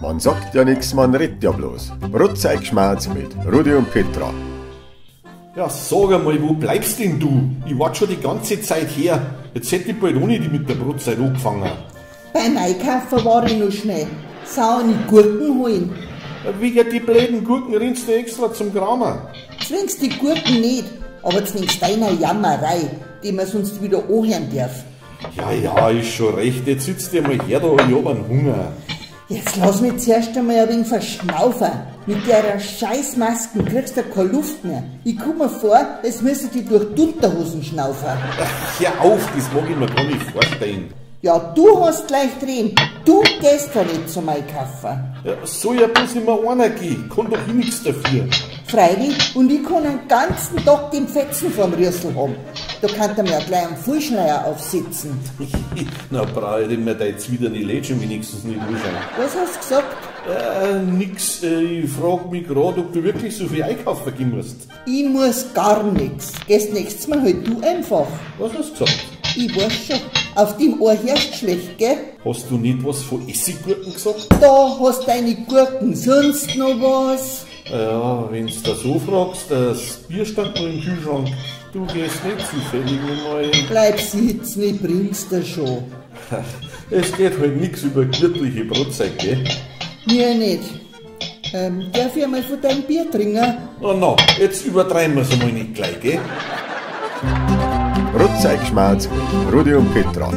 Man sagt ja nix, man redet ja bloß. Brotzeitgschmarz mit Rudi und Petra. Ja, sag einmal, wo bleibst denn du? Ich wart schon die ganze Zeit her. Jetzt hätte ich bald ohne die mit der Brotzeit angefangen. Beim Einkaufen war ich noch schnell. Saure Gurken holen. Wegen die blöden Gurken rennst du extra zum Kramer. Zwingst die Gurken nicht, aber zwingst deiner Jammerei, die man sonst wieder anhören darf. Ja, ja, ist schon recht. Jetzt sitzt dir mal her da, ich hab einen Hunger. Jetzt lass mich zuerst einmal ein wenig verschnaufen. Mit der Scheißmasken kriegst du keine Luft mehr. Ich komm mir vor, es müsste die durch die Unterhosen schnaufen. Ach, hör auf, das mag ich mir gar nicht vorstellen. Ja, du hast gleich drin. Du gehst ja nicht zum Einkaufen. Ja, soll ja bloß immer einer gehen. Kann doch ich nix dafür. Freilich, und ich kann den ganzen Tag den Fetzen vorm Rüssel haben. Da kann er mir ja gleich einen Vollschneier aufsitzen. Na, brauch ich mir da jetzt wieder nicht Lädchen wenigstens nicht anschauen. Was hast du gesagt? Nix. Ich frag mich grad, ob du wirklich so viel einkaufen gehen musst. Ich muss gar nix. Gehst nächstes Mal halt du einfach. Was hast du gesagt? Ich weiß schon. Auf dem Ohr herrscht schlecht, gell? Hast du nicht was von Essiggurken gesagt? Da hast deine Gurken, sonst noch was? Ja, wenn's da so fragst, das Bier stand noch im Kühlschrank. Du gehst nicht zufällig nochmal. Bleib sitzen, ich bring's dir schon. Es geht halt nix über gemütliche Brotzeit, gell? Mir nicht. Darf ich einmal von deinem Bier trinken? Na, na, jetzt übertreiben wir's einmal nicht gleich, gell? Brotzeitgschmarz mit Rudi und Petra.